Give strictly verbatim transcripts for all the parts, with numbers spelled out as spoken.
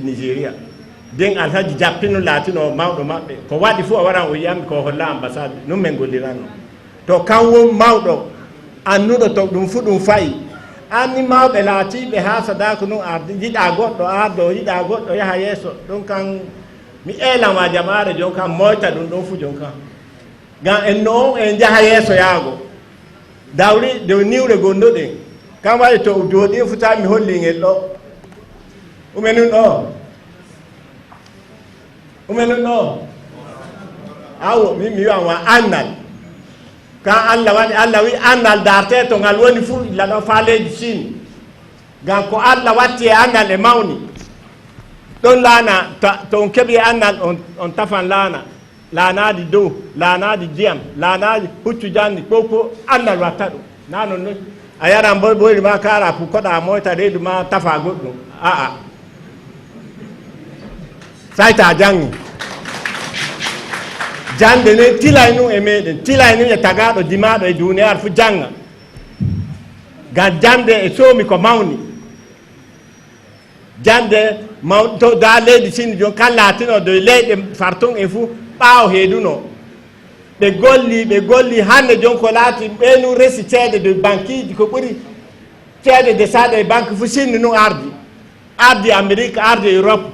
Nigeria. Den Alhaji Jappinu laatinoo mawɗo maɓɓe. Ko waɗi fuu o waran o yi'ammi ko o holla ambassade. Nun men golliranno. To kan won mawɗo annuɗo to ɗum fu ɗum fayi. Anni mawɓe laatiiɓe haa Sadako nun ardi, yiɗaa goɗɗo ardo, yiɗaa goɗɗo yaha yeeso. Ɗum kan mi eelan wa jamaare jon kan moyta ɗum ɗon fu jon kan. Ngam en no on en jaha yeeso yaago. Dawri dow niwre gonnoɗen. Kan waɗi to jooɗi fu tawi mi holli ngel ɗo. Ume nun ɗo? Ume nun ɗo? Awo, min mi wi'an wa annal. Kan Allah waɗi, Allah wi annal darte to ngal woni fu illa ɗo faa leydi Siin. Ngam ko Allah watti e annal e mawni. Ɗon laana, ta, to on keɓi annal, on, on tafan laana. Laanaaji dow, laanaaji diyam, laanaaji puccu janni, ko, ko annal watta ɗum. Naa non non. A yaran boy boyri ma kaara fu koɗa moyta reedu ma tafa goɗɗum. A'a. Sai ta jangi. Jande ne tilay nun e meɗen, tilay nun e tagaɗo dimaɗo e duniyar fu janga. Ngam jande e soomi ko mawni. Jande maw-, to da leydi Siin jon kan laatino dow leyɗe farton en fu ɓaawo heedunoo. Ɓe golli, ɓe golli, hande jon ko laati ɓe nun resi ceede dow bankiiji ko ɓuri ceede desaɗe e banki fu Siin nun ardi. Ardi Amerik, ardi Europe.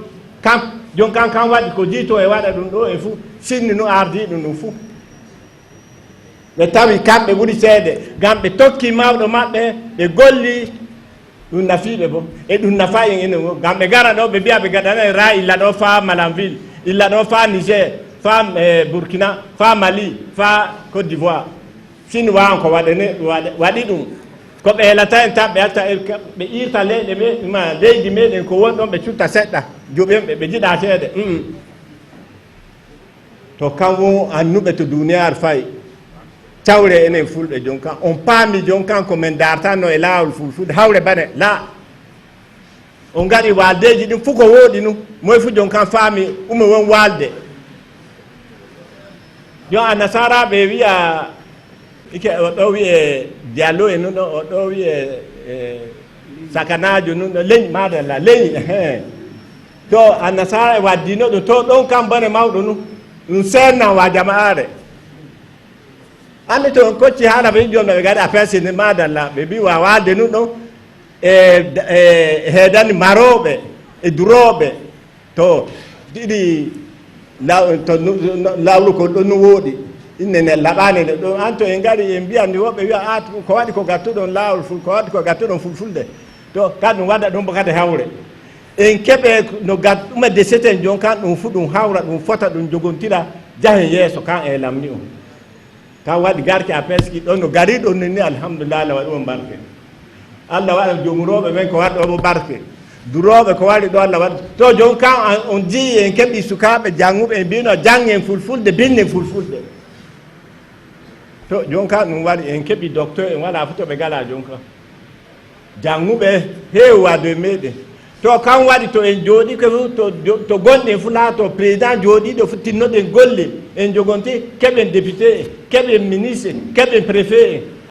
Kam, jon kan kan waɗi ko jiito e waɗa ɗum ɗo e fu Siin nun ardi ɗum ɗum fu. Ɓe tawi kamɓe ɓuri ceede, ngam ɓe tokki mawɗo maɓɓe, ɓe golli, ɗum nafiiɓe bo. E ɗum nafa en enen wo. Ngam ɓe gara ɗo, ɓe mbi'a ɓe gaɗanay raa illa ɗo faa Malanville, illa ɗo faa Niger, faa, eh, Burkina, faa Mali, faa Côte d'Ivoire. Siin waawan ko waɗane, waɗe, waɗi ɗum. Ko ɓe helata en tan, ɓe acca en ka, ɓe iirta leyɗe me-, ma leydi meɗen ko won ɗon, ɓe cutta seɗɗa, joɓen ɓe, ɓe jiɗa ceede. Mm. To kan won annuɓe to duniyaaru fay. Cawre enen fulɓe jon kan. On paami jon kan ko men daartanno e laawol fulfulde. Hawre bane, la. On ngaɗi waaldeeji ɗin fu ko wooɗi nu. Moy fu jon kan faami ume won waalde. Yo a nasaaraaɓe wi'a Ike o ɗo wi'e Diallo e nun ɗo, o ɗo wi'e, e, Sakanaajo nun ɗo, leñi, madalla, leñi, ehe. To Annasaara e waddino ɗum, to ɗon kam bone mawɗo nun. Ɗum seennan wa jama'aare. Anndi to on kocci haala ɓe joom no ɓe gaɗa pensini, madalla, ɓe mbi wa waalde nun ɗon, e, e, heedani marooɓe, e durooɓe. To ɗiɗi law-, to nu-, no-, lawru ko ɗon no wooɗi. Inne ne laɓaani nde ɗon. An to en ngari en mbiyan ni woɓɓe wi'a, "Ah, ko waɗi ko gattuɗon laawol ful-, ko waɗi ko gattuɗon fulfulde." To, kan ɗum waɗa ɗum bo kadi hawre. En keɓe no gat-, ɗuma deseten jon kan ɗum fu ɗum hawra, ɗum fota, ɗum jogontira, jahen yeeso kan e lamni on. Kan waɗi garki a peski ɗon no gari ɗon ni, alhamdulillah, Allah waɗi on barke. Allah waɗa jomurooɓe ɓen ko waɗi ɗo mo barke. Durooɓe ko waɗi ɗo Allah waɗi. To jon kan an, on jii en keɓi sukaaɓe jannguɓe en mbino janngen fulfulde, binnen fulfulde. To jon kan ɗum waɗi en keɓi docteur en wala fu to ɓe gala jon kan. Jannguɓe heewa dow meɗen. To kan waɗi to en jooɗike fu, to, to gonɗen fu laato président jooɗiiɗo fu tinnoɗen golle, en jogonti, keɓen député en, keɓen ministre en, keɓen préfet en,